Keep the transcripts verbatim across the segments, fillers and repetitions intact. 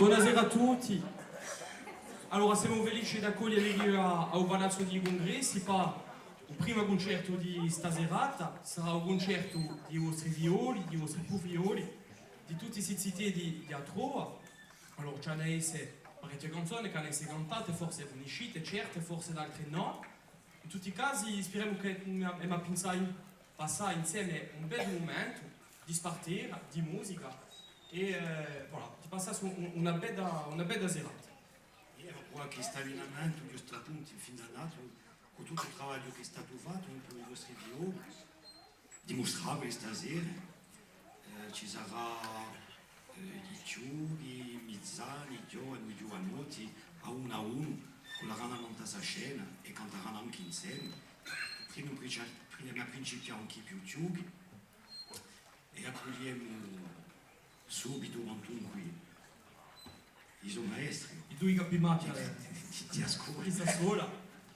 Bonasera à tutti. Allora, simu felici d'accoglie vi à, à u Palazzu di i Cungressi pà u primu cuncertu di sta serata. Sarà u cuncertu di i vostri figlioli, di i vostri prufiglioli, di tutti sti ziteddi di, di a Trova. Allora, ci n'hà à esse parechje canzone chì anu à esse cantate, forse cunniscite, certe, forse d'altre nò. In tutti i casi, spiremu chì emu à, emu à pinsà in, passà inseme un bellu mumentu di spartera, di musica è, eh, voilà, di passà un, una bella, una bella serata. È qualchì stabilimentu, ghjustu à puntu, in fin d'annata, cù tuttu u travagliu chì hè statu fattu, un pò i vostri figlioli, dimustrabili sta sera, eh, ci sarà, eh, i chjuchi, i mizani, i ghjovani, i ghjuvanotti, à unu à unu, cullaraghju nant'à sta scena è cantaraghju ancu inseme. Prima, prima, prima di principià ancu i più chjuchi, è accugliemu subitu, quantunque, i so maestri. I dui capimachja, eh, di, di, di a scola. Di sta scola.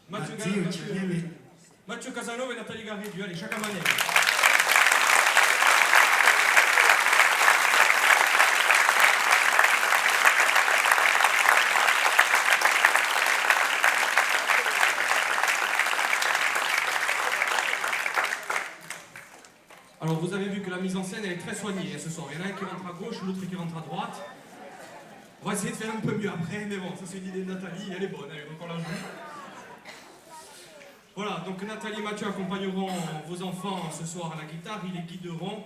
Mathieu Mathieu Ca-, Mathieu, Cignelli. Mathieu Casanova è Nathalie Garridu. Allez, sciaccamanemu. Alors, vous avez vu que la mise en scène, elle est très soignée, hein, ce soir. Il y en a un qui rentre à gauche, l'autre qui rentre à droite. On va essayer de faire un peu mieux après, mais bon, ça c'est une idée de Nathalie, elle est bonne, allez, donc on la joue. Voilà, donc Nathalie et Mathieu accompagneront vos enfants ce soir à la guitare, ils les guideront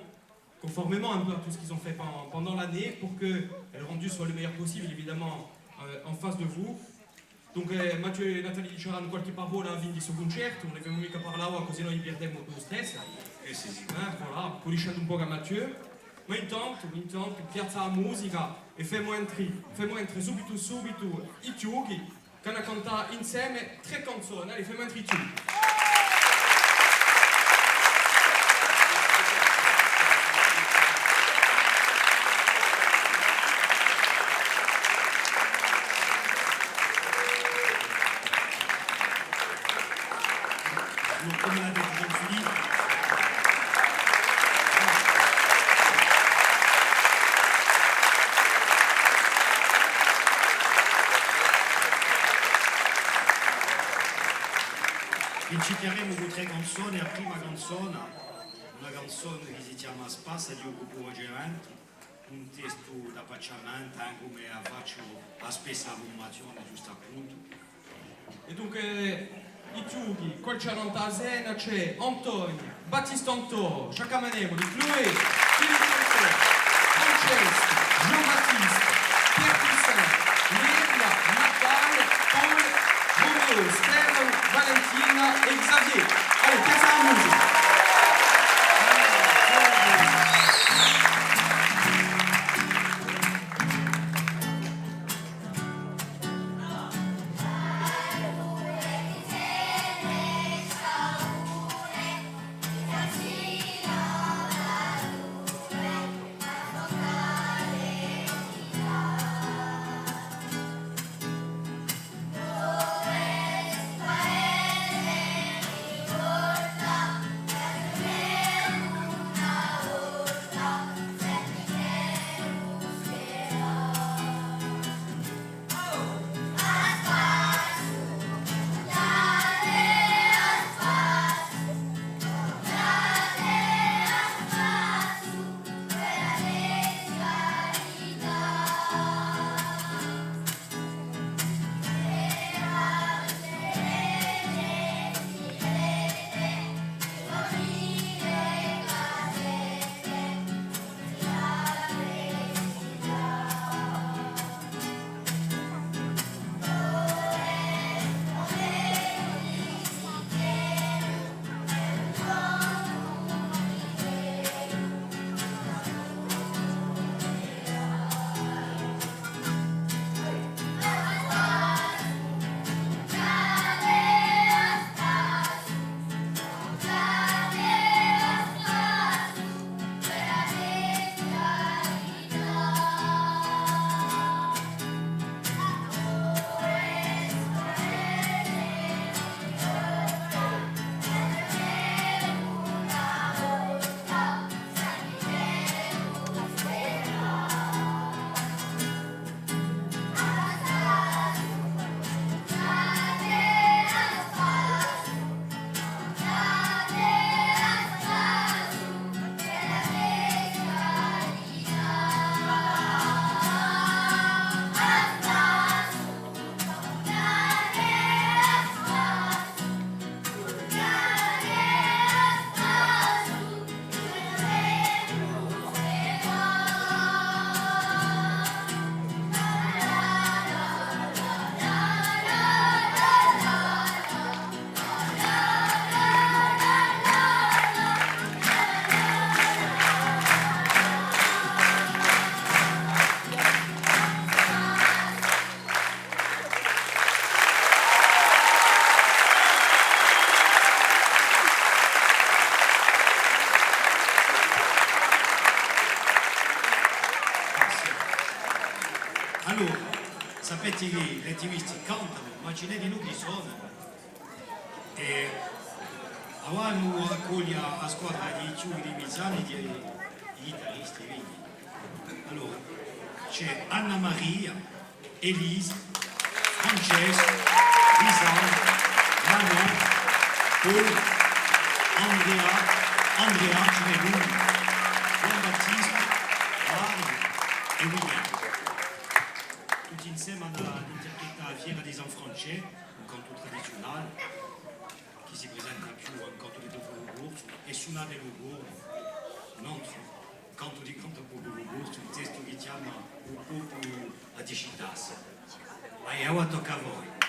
conformément un peu à tout ce qu'ils ont fait pen-, pendant l'année pour que le rendu soit le meilleur possible, évidemment, euh, en face de vous. Donc, eh, Mathieu è Nathalie diceranu qualchì parolla à a fine di stu cuncertu, ùn ne femu micca parlà avà, cusì no li pirdemu u stress. Eh, sì, sì. Eh, voilà, puliscendu un pocu à Mathieu. Ma intantu, intantu, piazza a musica è femu entre, femu entre subitu, subitu i chjuchi, chì anu à cantà inseme trè canzone. Allez, femu entre i chjuchi. Principiaremu cù trè canzone, a prima canzona, una canzona chì si chjama Spassa, di u gruppu Voce Ventu, un testu d'affacciamentu, eh, cum'è a facciu à spessu à a furmazione, ghjustu à puntu. È dunque, i chjuchi, quì ci hè nant'à a scena, ci hè Antonio, Battist'Antò, sciaccamanemu, Chloé, Philippe Chanteur, Francesco, Jean-Baptiste, Pierre Toussaint, Leila, Natale, Paul, Roméo, Stefano, Valentina è Xavier. Allez, piazza a musica. L'attivi-, l'attivisti cantanu, ma ci n'hè dinù chì sunanu. È avà emu à accoglie a squadra di i ghjovani di Misani, di, di i ghitaristi, quindi. Allora, ci hè Anna Maria, Elise, Francesco, Lisandro, Manon, Paul, Andrea, Andrea, ci n'hè unu, Jean-Baptiste, Mario è William. Tutti inseme anu da interpretà a fiera di San Francè, un cantu tradiziunale, chì si presenta più à un cantu di u populu corsu, è sunate u cornu, un antru cantu di, cantu di u populu corsu, un testu chì chjama u populu à dicitassi. È avà tocca à voi.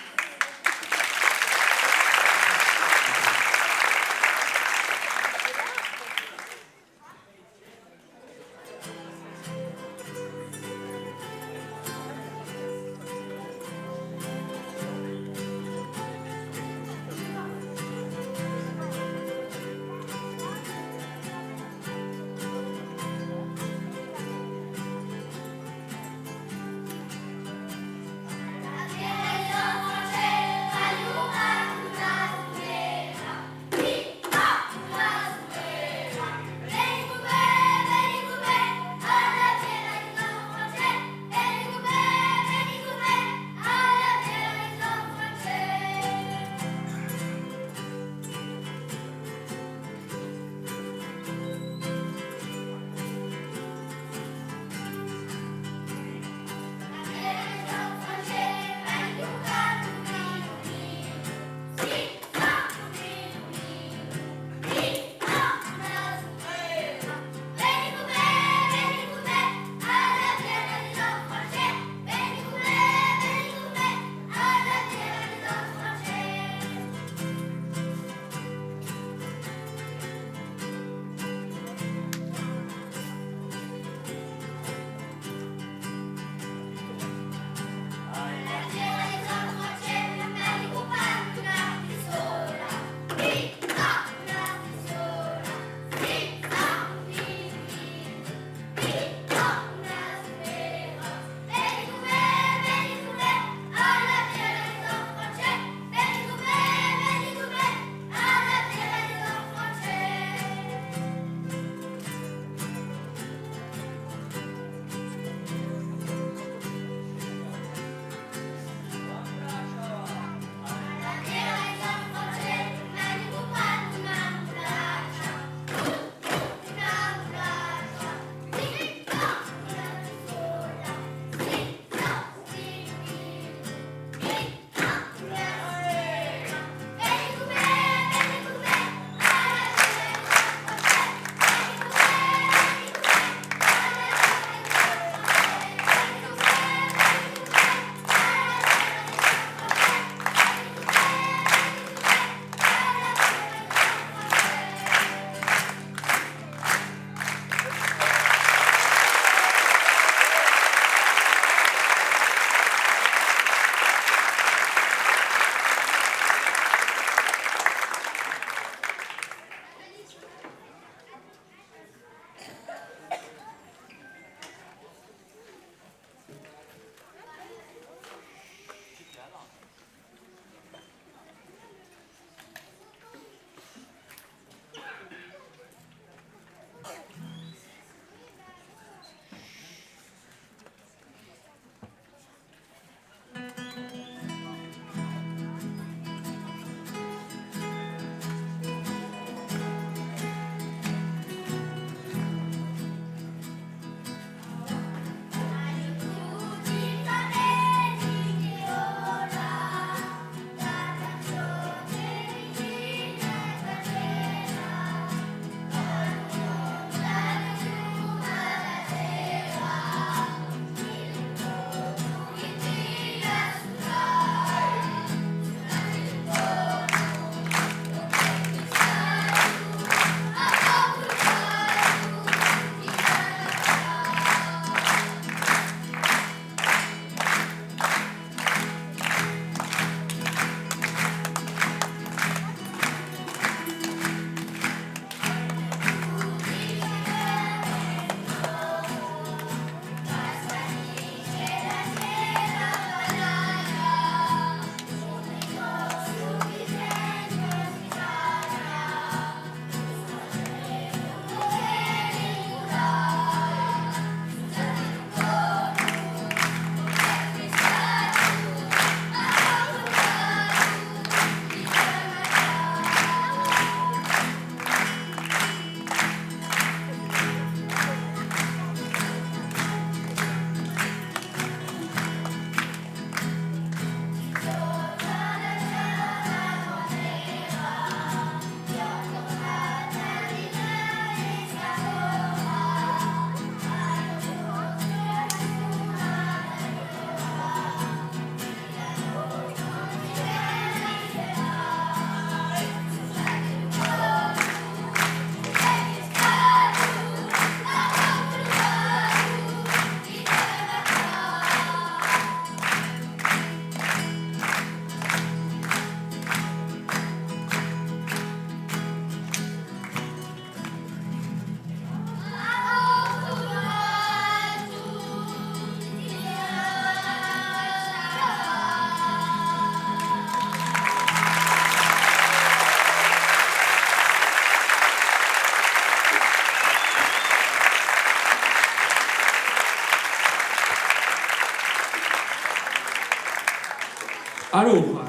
Allora,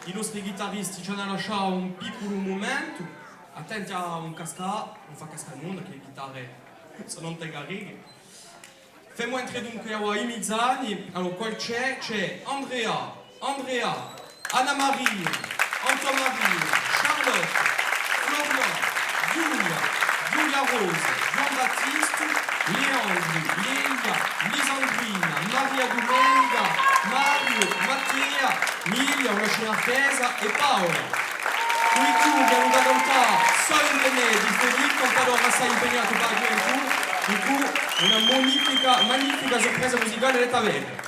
i nostri ghitaristi ci anu lasciatu un picculu mumentu, attenti à ùn cascà, ùn fà cascà nunda, chì e ghitare sò in tegariche. Femu entre dunque avà i mizani, allora qual ci hè? Ci hè Andrea, Andrea, Anna Maria, Anto Maria, Charlotte, Florian, Giulia, Giulia Rosa, Ghjuvan Battistu, Leandru, Lelia, Lisandrina, Maria Dumenica, Mariu, Mattea, Milia, una scenartesa, è Paola. Quì chì anu da cantà Sogni di Felì, cantadore assai impegnatu per a ghjuventù, è cù una magnifica, magnifica surpresa musicale da avè.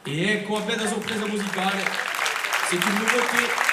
È eccu a bella surpresa musicale, c'est une nouveauté.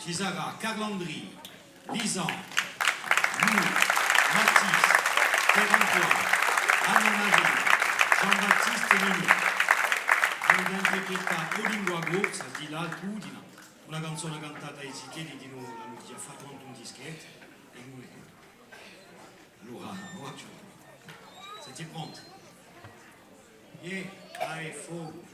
Ci sarà Carl-André, Lisa, Lou, Mathis, Pierre-Antoine, Anne-Marie, Jean-Baptiste è Nino. Avete da interpretà O lingua corsa di l'Altitudine, una canzona cantata da i zitelli di noi, l'anu digià fattu in un dischettu, è noi. Allora, bonghjornu. Site pronti? Iè, vai, focu.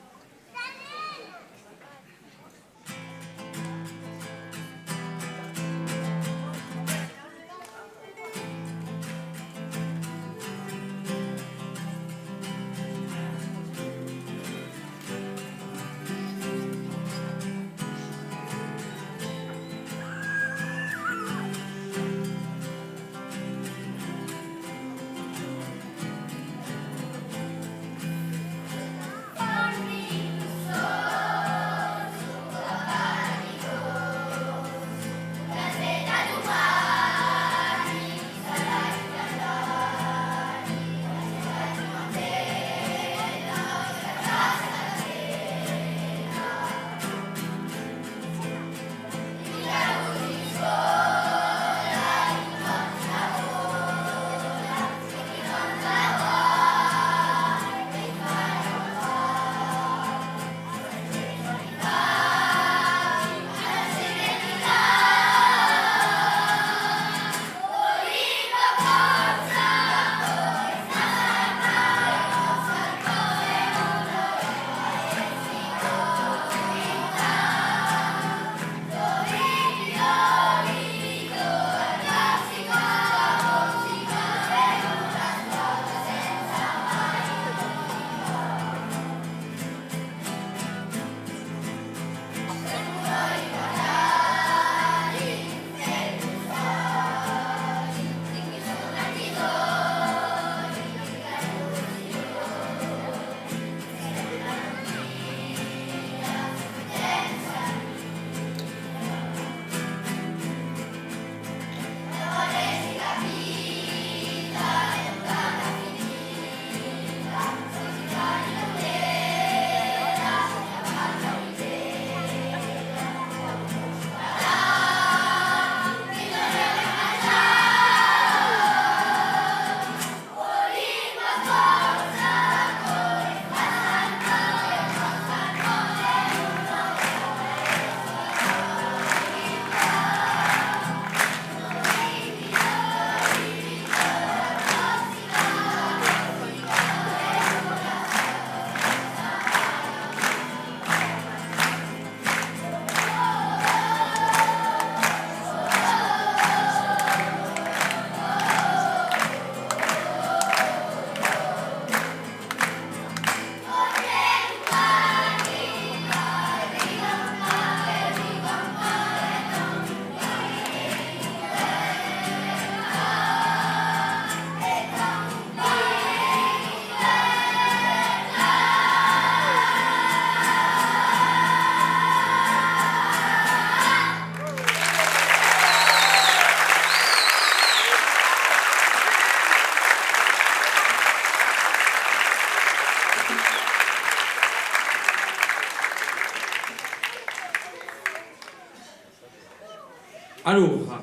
Allora,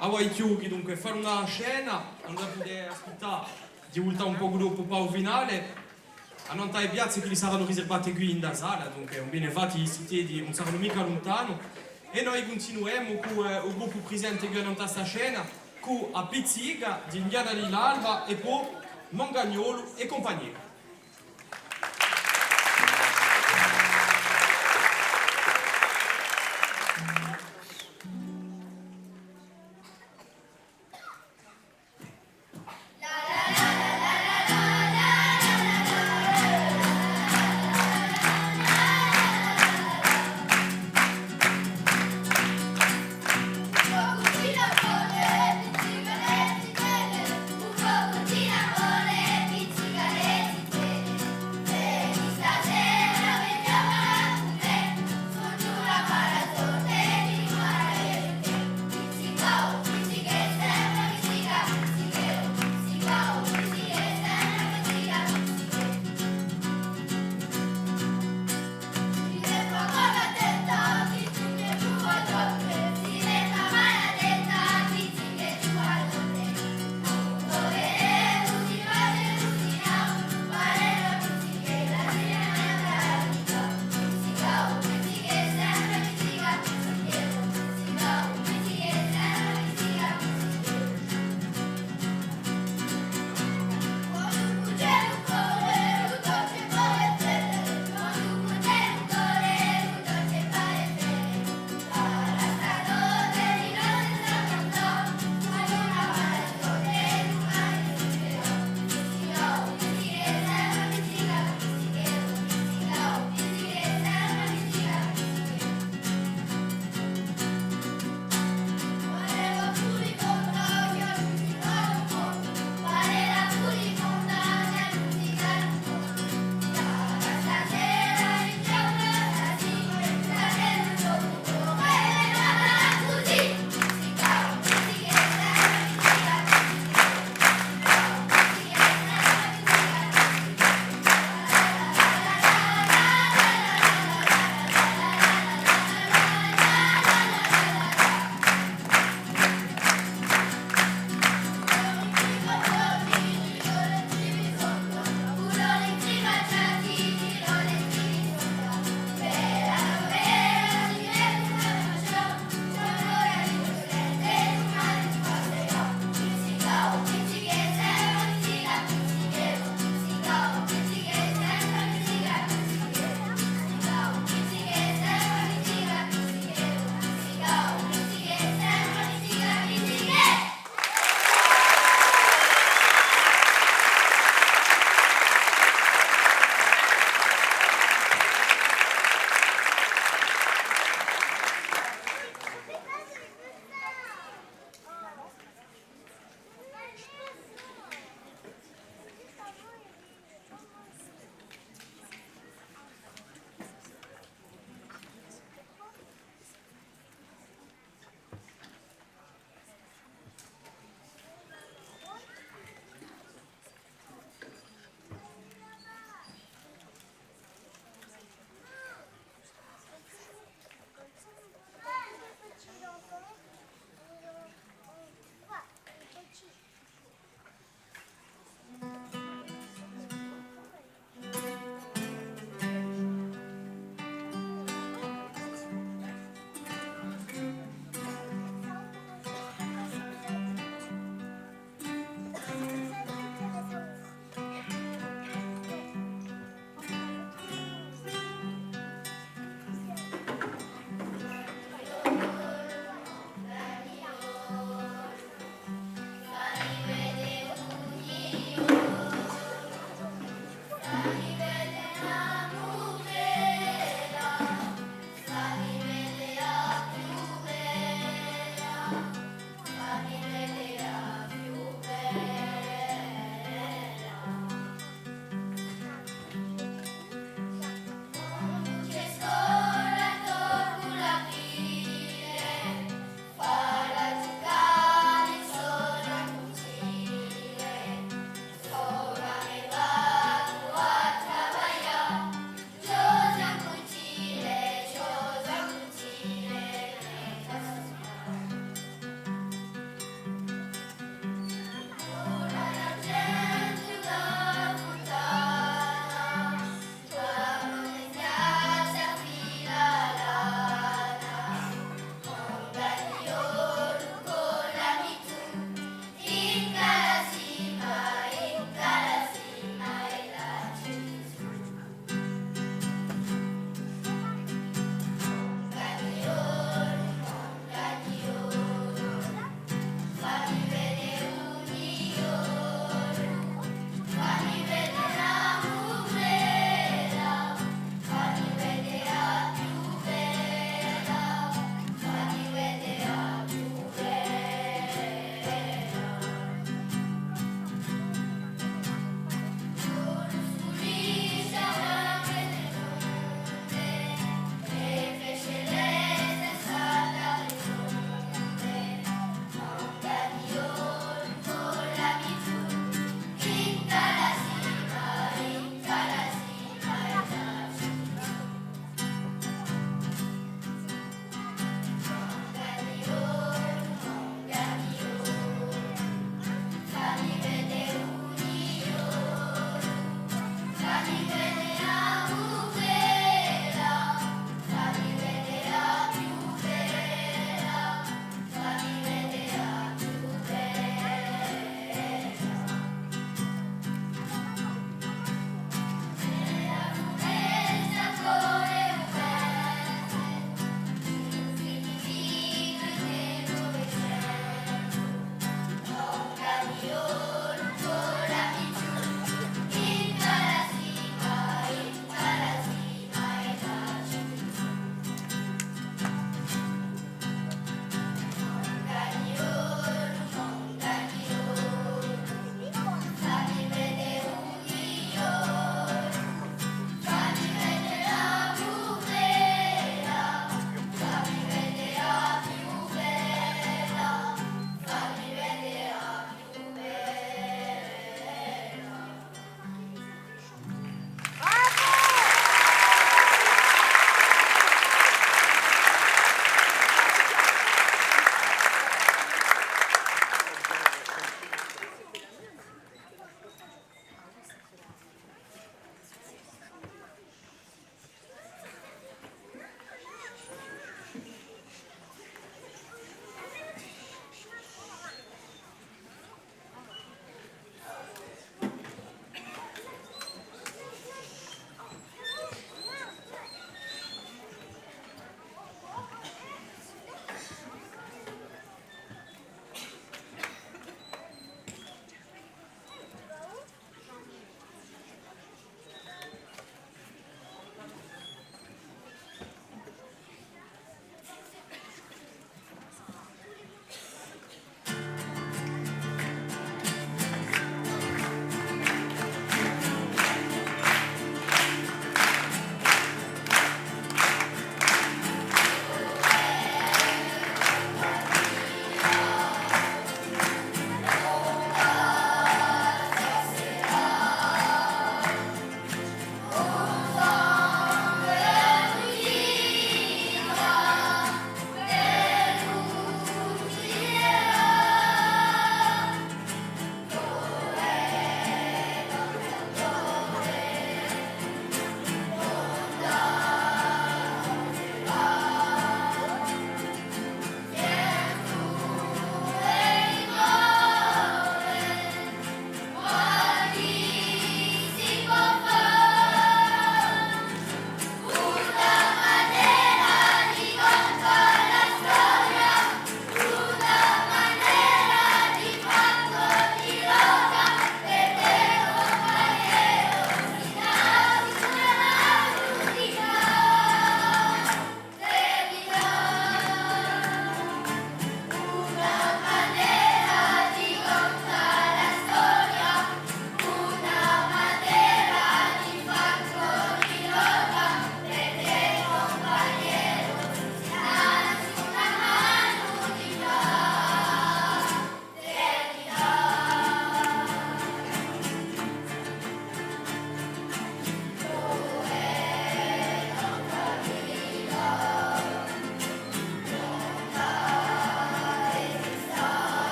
avà i chjuchi, dunque, fà una scena, andate à aspittà di vultà un pocu dopu pà u finale. Annant'à e piazze chì li saranu riservate quì in a sala, dunque, ùn vi ne fate, i zitelli ùn saranu micca luntanu. È noi cuntinuemu cù, eh, u gruppu prisente quì annant'à sta scena, cù A Pizzica di Indiana di l'Alba è po Mangagnolu è cumpagnia.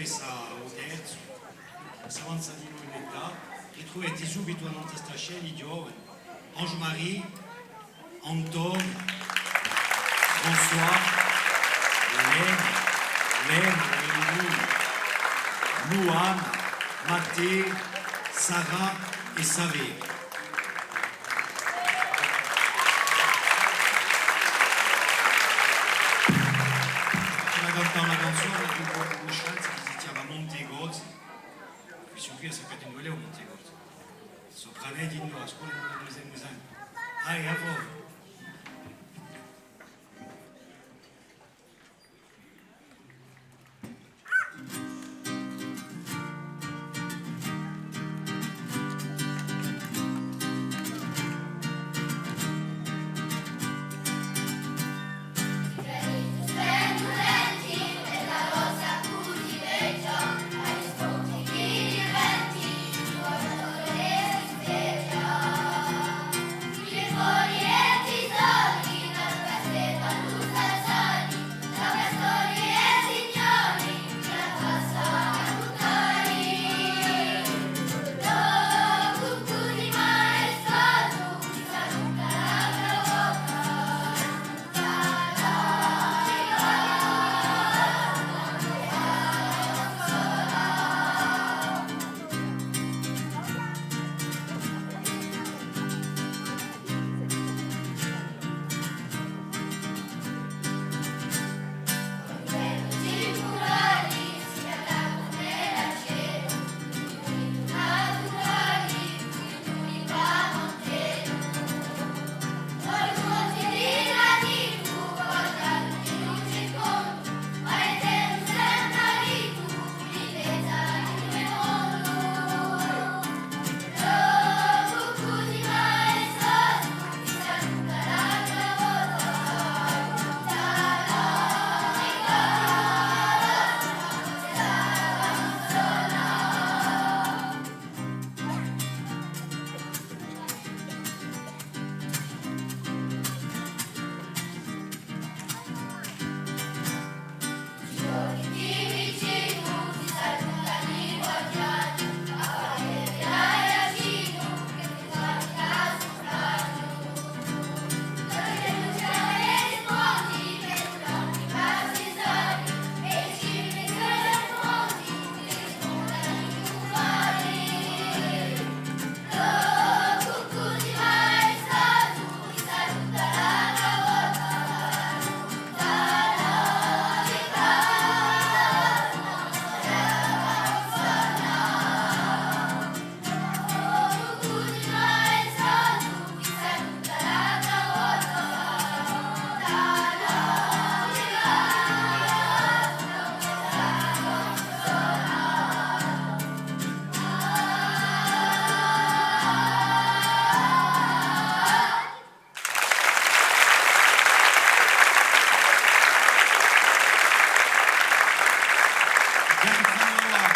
Essa u terzu, s'avanza di noi in età, ritruveti subitu annantu à sta scena i ghjovani, Ange-Marie, Antone, François, Lena, Lena, Luana, Matteu, Sara è Saveri. Ci vò à cantà una canzona chì voi cunnisceti, chì si chjama Monte Gozzi. Quessu quì, sapete induve hè Monte Gozzi? Sò Pranelli, noi, à a scola, noi, noi semu sempre. Dai, à voi.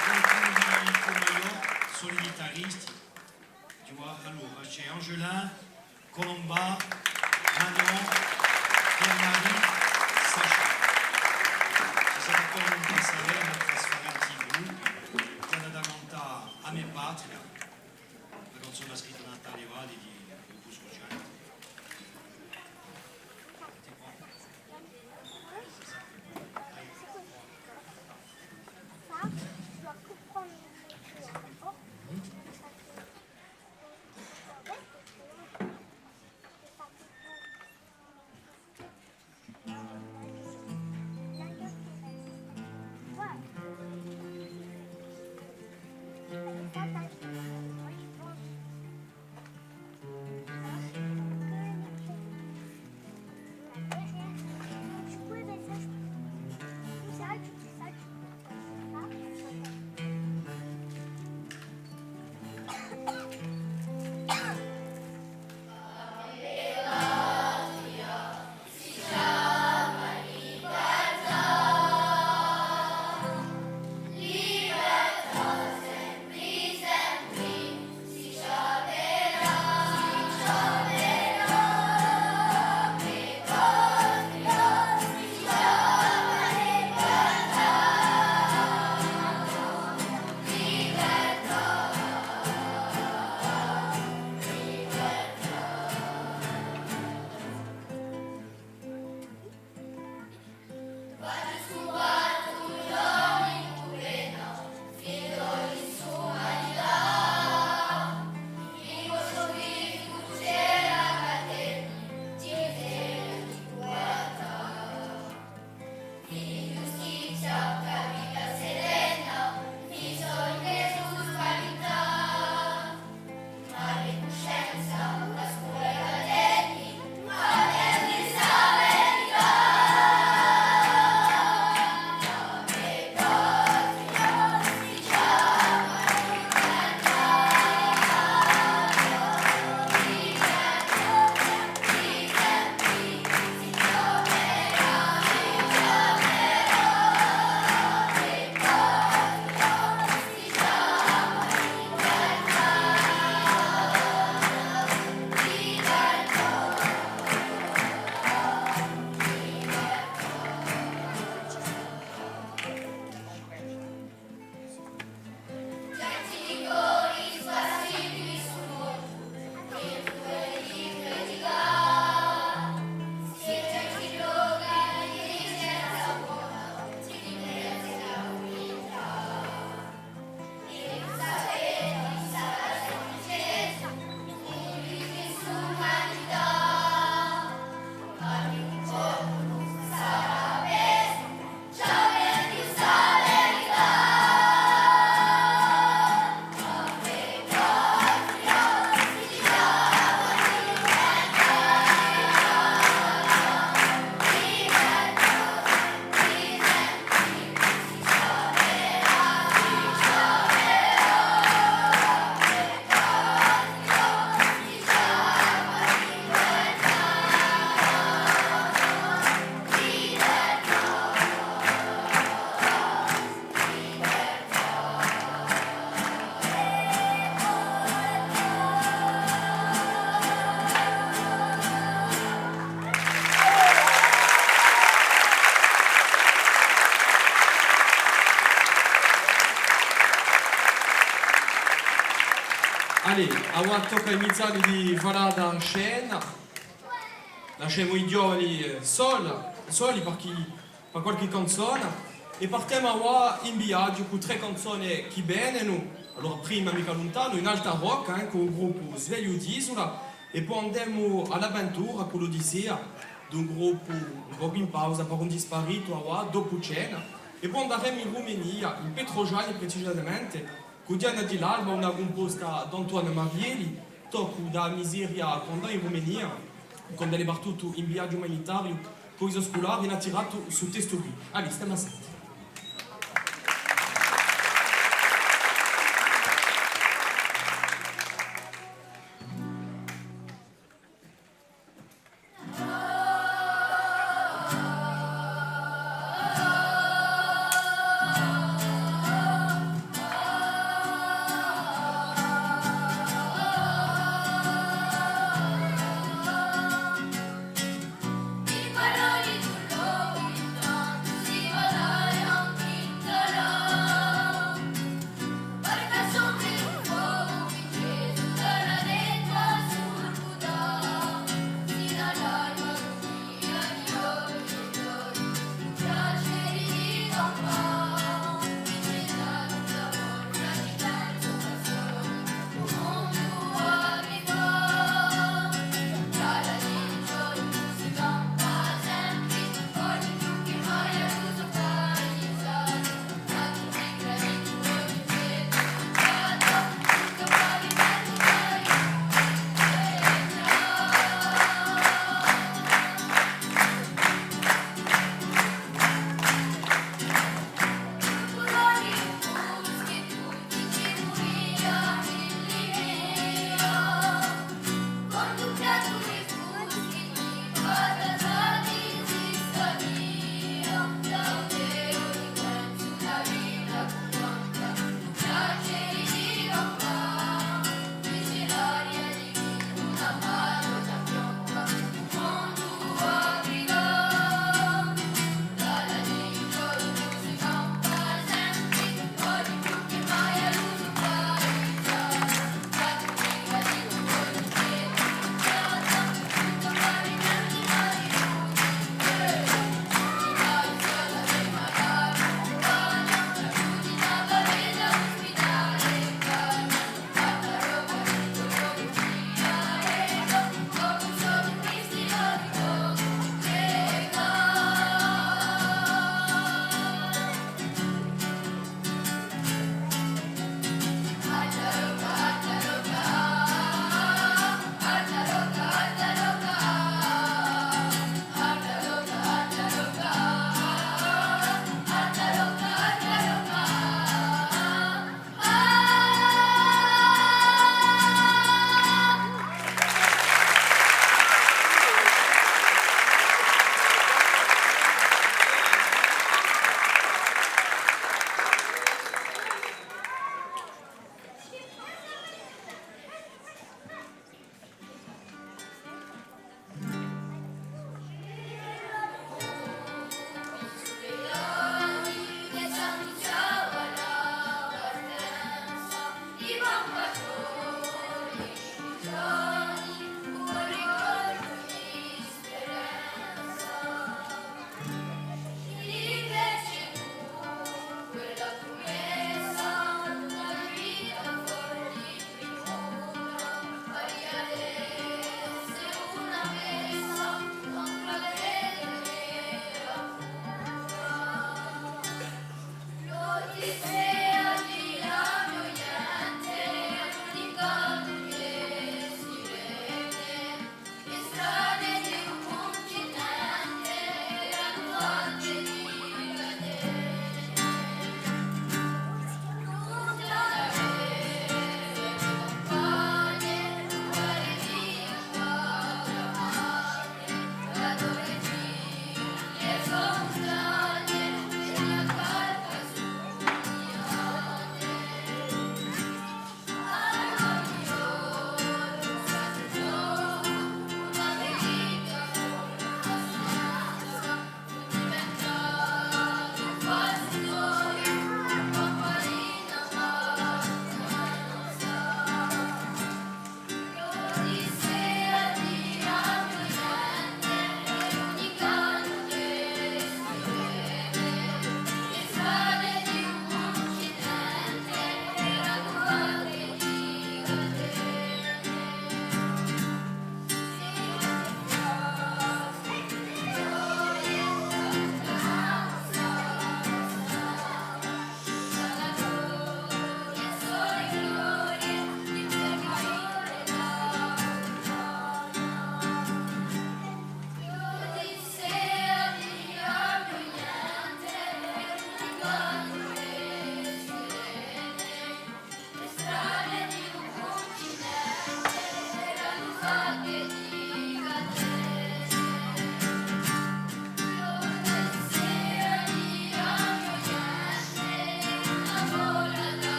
Ghjuvan Fumaiò, sò i ghitarischi. Allora, ci hè Angelin, Colomba, Manon, Pierre-Marie, Sacha. Ci sarà puru un pinsavè, una trasfarenza in gruppu, chì anu da cantà A me patria, una canzona scritta da Natale Valli di, di Busco Gianni. Allez, avà tocca à i mizani di falà da scena. Lascemu i ghjovani, eh, soli, soli, parchì, pà qualchì canzona. È partemu avà in viaghju cù trè canzone chì venenu. Allora, prima micca luntanu, in Alta Rocca, eh, cù u gruppu Svegliu d'Isula, è po andemu à l'avventura cù l'Odissea d'un gruppu un pocu in pausa, par un disparitu, avà, dopu cena. È po andaremu in Rumenia, in Petroșani precisamente, cù Diana di l'Alba, una cumposta d'Antoine Marielli, toccu da miseria quand'hè in Rumenia, quand'ellu hè partutu in viaghju umanitariu cù i so sculari, è l'hà tiratu stu testu quì. Allez, stemu à sente.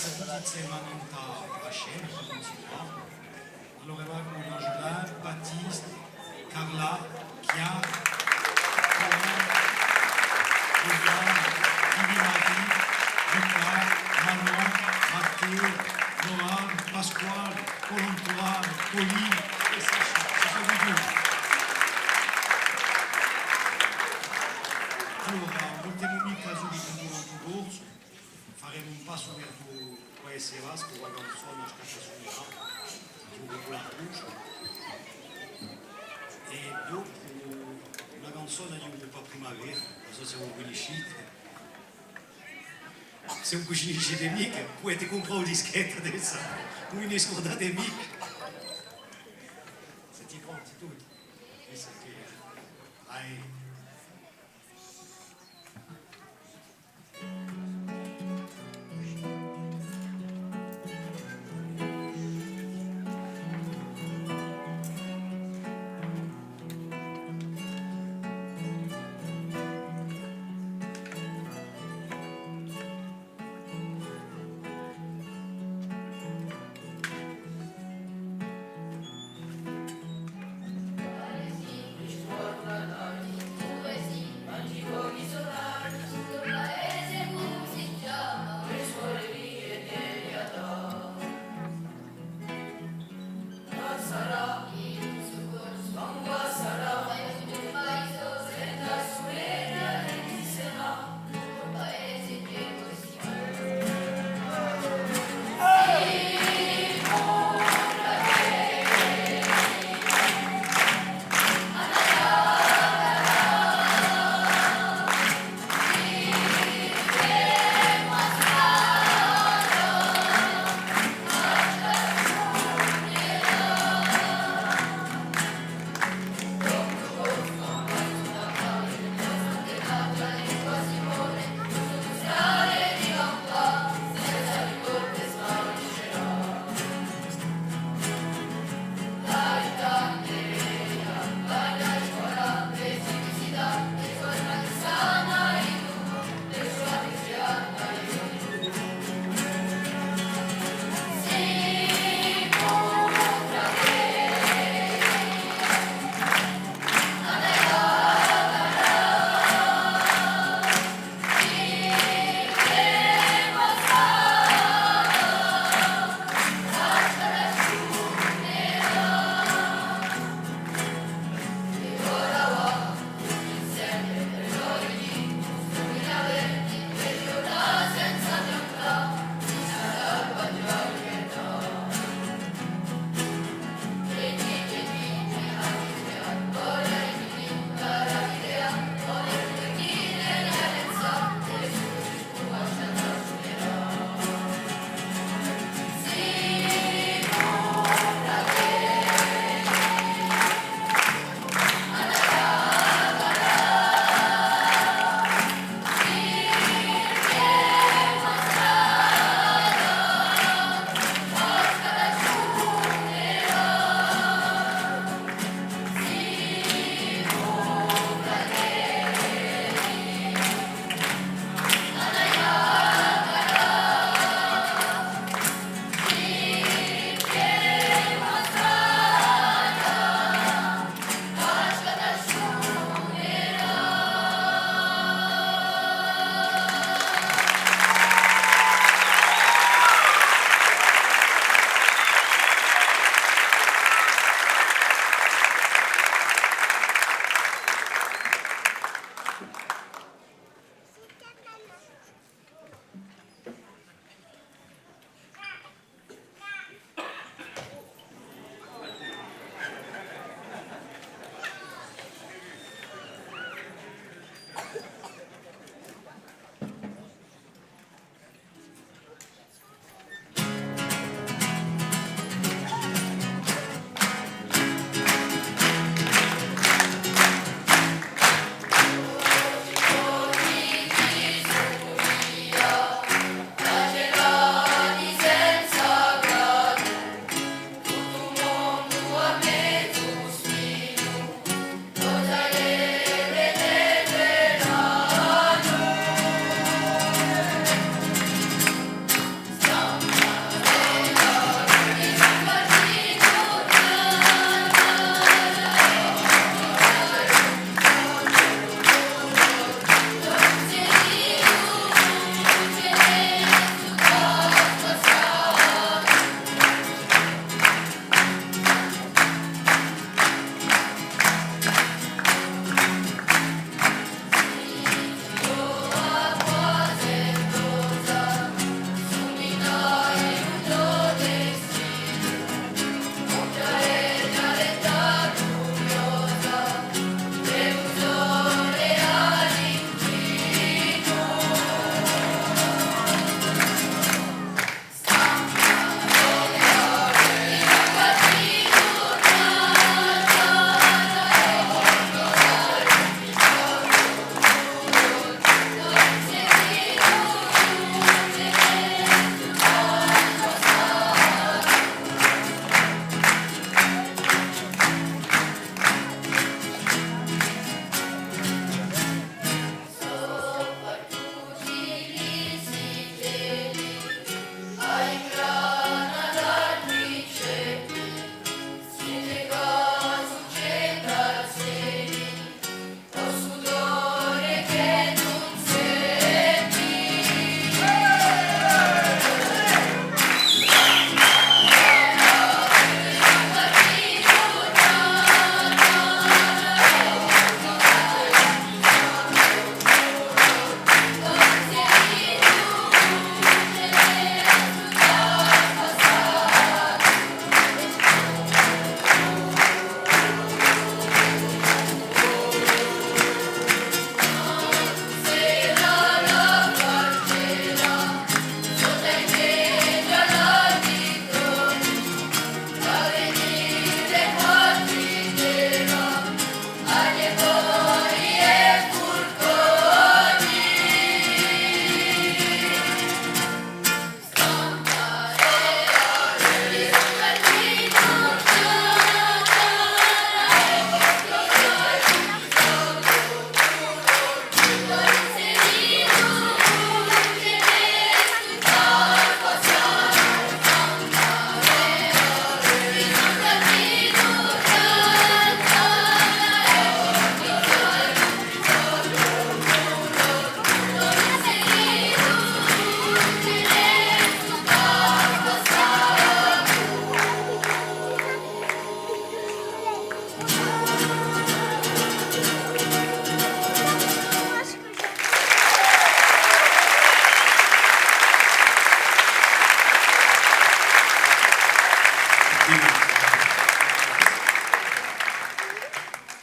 Tutti inseme nant'à a scena, per cuntinuà. Allora, avemu Angelin, Baptiste, Carla, Chiara, Paul, Viviane, Lili-Marie, Luca, Manon, Matteo, Noam, Pasquale, Paul-Antoine, Pauline, è Sacha, ci sò tutti. Allora, ùn vultemu micca subitu un mumentu corsu, faremu un passu versu u Paese Bascu, una canzona chì sta sunnandu, di u Populare Lucio. È dopu una canzona di u Pà Primavera, ùn sò s'è vo cunniscite. S'è ùn cunniscite micca, pudete cumprà u dischettu adessu, ùn vi ne scurdate micca. Site pronti tutti? Questu hè, vai.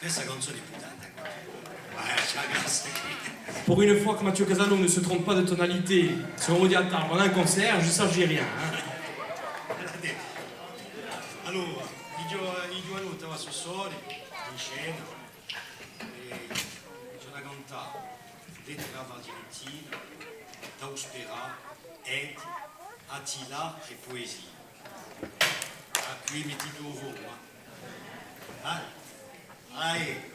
Questa canzone hè putata, eh. Ma, eh, ci hè a grassa. Pour une fois que Mathieu Casanova ne se trompe pas de tonalité, si on me dit à table, on a un concert, je ne change rien, hein. Allora, i ghjo-, i ghjuvanotti avà sò soli, in scena, è ci anu da cantà Lettera d'Argentina, Dau sperà, Eti, Attila è Puesia. Ah, quì mettite u focu, eh. Vai. Vai.